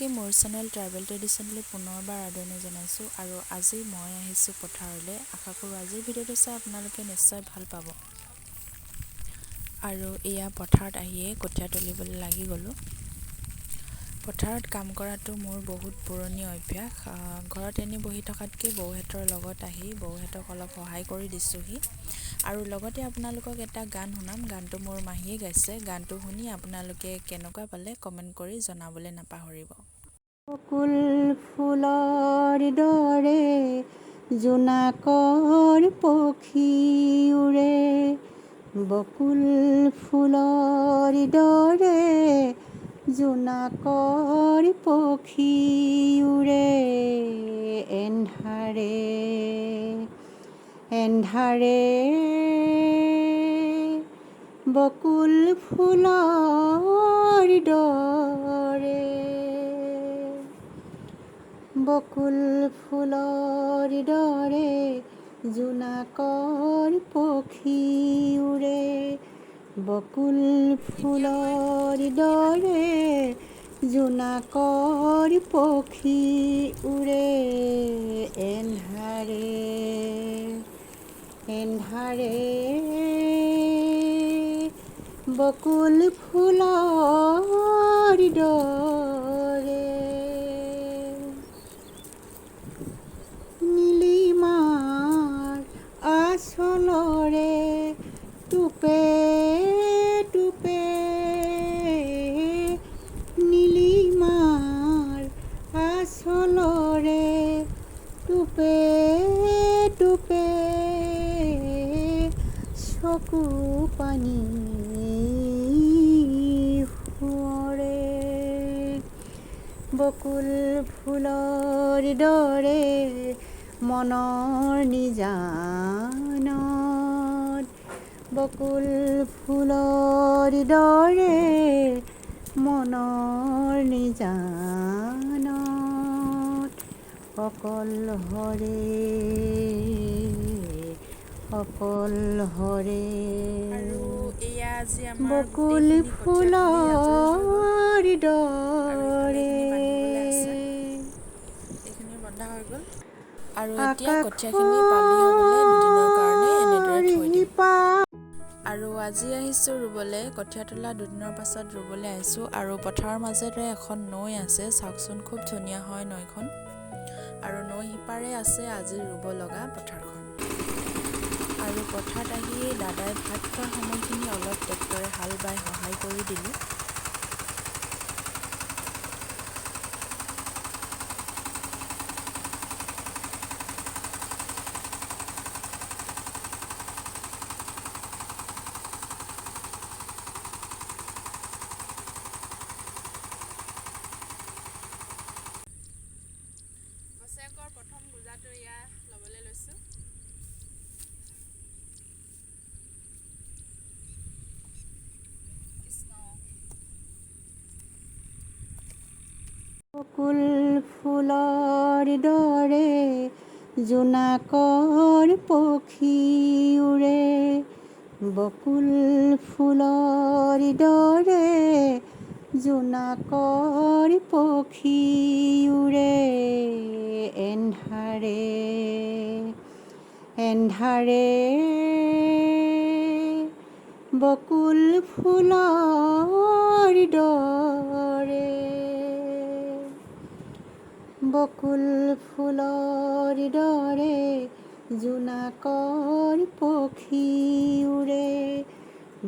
সকলোকে মোৰ channel tribal ট্ৰেডিশ্যনলৈ পুনৰবাৰ আদৰণি জনাইছোঁ। আৰু আজি মই আহিছোঁ পথাৰলৈ। আশা কৰোঁ আজিৰ ভিডিঅ'টো চাই আপোনালোকে নিশ্চয় ভাল পাব। আৰু এয়া পথাৰত আহিয়ে কঠীয়া তুলিবলৈ লাগি গ'লোঁ। পথাৰত কাম কৰাটো মোৰ বহুত পুৰণি অভ্যাস। ঘৰত এনেই বহি থকাতকৈ বৌহঁতৰ লগত আহি বৌহঁতক অলপ সহায় কৰি দিছোঁহি। আৰু লগতে আপোনালোকক এটা গান শুনাম। গানটো মোৰ মাহীয়ে গাইছে। গানটো শুনি আপোনালোকে কেনেকুৱা পালে কমেণ্ট কৰি জনাবলৈ নাপাহৰিব। বকুল ফুলৰ দৰে জোনাকৰ পখী উৰে, বকুল ফুলৰ দৰে জোনাকৰ পখী উৰে, এন্ধাৰে এন্ধাৰে বকুল ফুলৰ দৰে, বকুল ফুলৰ দৰে জোনাকৰ পখী উৰে, বকুল ফুলৰ দৰে জোনাকৰ পখী উৰে, এন্ধাৰে এন্ধাৰে বকুল ফুলৰ দৰে। নীলিমাৰ আঁচলৰে টোপে টোপে, নীলিমাৰ আঁচলৰে টোপে টোপে চকু পানী সোঁৱৰে, বকুল ফুলৰ দৰে মনৰ নিজানত, বকুল ফুলৰ দৰে মনৰ নিজানত, অকলশৰে অকলশৰে আৰু এয়া আজি আমাৰ বকুল গোটেইখিনি কঠীয়া তুলি আজৰি হৈ গ'ল। ফুলৰ আৰু ইফালে দৰে। এইখিনি বান্ধিবলৈ আছে। এইখিনি বন্ধা হৈ গ'ল। আৰু এতিয়া কঠীয়াখিনি পালি হ'বলৈ দুদিনৰ কাৰণে এনেদৰে আকাশৰ থৈ দিম। সিপাৰে আৰু আজি আহিছোঁ ৰুবলৈ। কঠীয়া তোলা দুদিনৰ পাছত ৰুবলৈ আহিছোঁ। আৰু পথাৰৰ মাজেৰে এখন নৈ আছে, চাওকচোন খুব ধুনীয়া হয় নৈখন। আৰু নৈ সিপাৰে আছে আজি ৰুব লগা পথাৰখন। আৰু পথাৰত আহি দাদাই ভাত খোৱা সময়খিনি অলপ ট্ৰেক্টৰে হাল বাই সহায় কৰি দিলোঁ। বছৰেকৰ প্ৰথম গোজাটো এয়া ল'বলৈ লৈছোঁ। কৃষ্ণ। বকুল ফুলৰ দৰে জোনাকৰ পখী উৰে, বকুল ফুলৰ দৰে জোনাকৰ পখী উৰে, এন্ধাৰে এন্ধাৰে বকুল ফুলৰ দৰে, বকুল ফুলৰ দৰে জোনাকৰ পখী উৰে,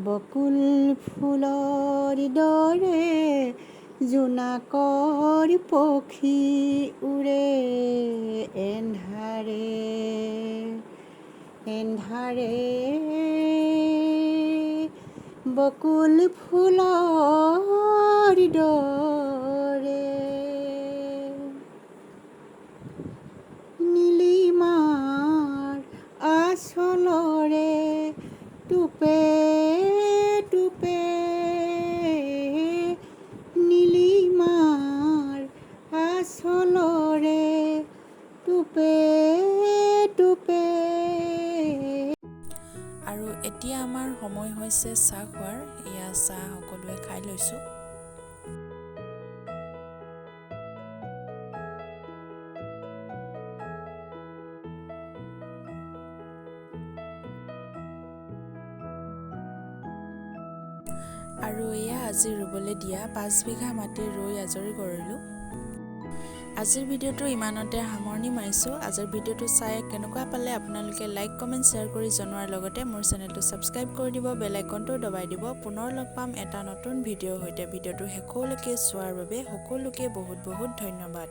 বকুল ফুলৰ দৰে জোনাকৰ পখী উৰে, এন্ধাৰে এন্ধাৰে বকুল ফুলৰ দৰে। নীলিমাৰ আঁচলৰে টোপে টোপে, নীলিমাৰ আঁচলৰে টোপে টোপে। আৰু এতিয়া আমাৰ সময় হৈছে চাহ খোৱাৰ। এয়া চাহ সকলোৱে খাই লৈছোঁ। আৰু এয়া আজি ৰুবলৈ দিয়া 5 বিঘা মাটি ৰুই আজৰি কৰিলোঁ। আজিৰ ভিডিঅ'টো ইমানতে সামৰণি মাৰিছোঁ। আজিৰ ভিডিঅ'টো চাই কেনেকুৱা পালে আপোনালোকে লাইক, কমেণ্ট, শ্বেয়াৰ কৰি জনোৱাৰ লগতে মোৰ চেনেলটো ছাবস্ক্ৰাইব কৰি দিব, বেল আইকনটো দবাই দিব। পুনৰ লগ পাম এটা নতুন ভিডিঅ'ৰ সৈতে। ভিডিঅ'টো শেষলৈকে চোৱাৰ বাবে সকলোকে বহুত বহুত ধন্যবাদ।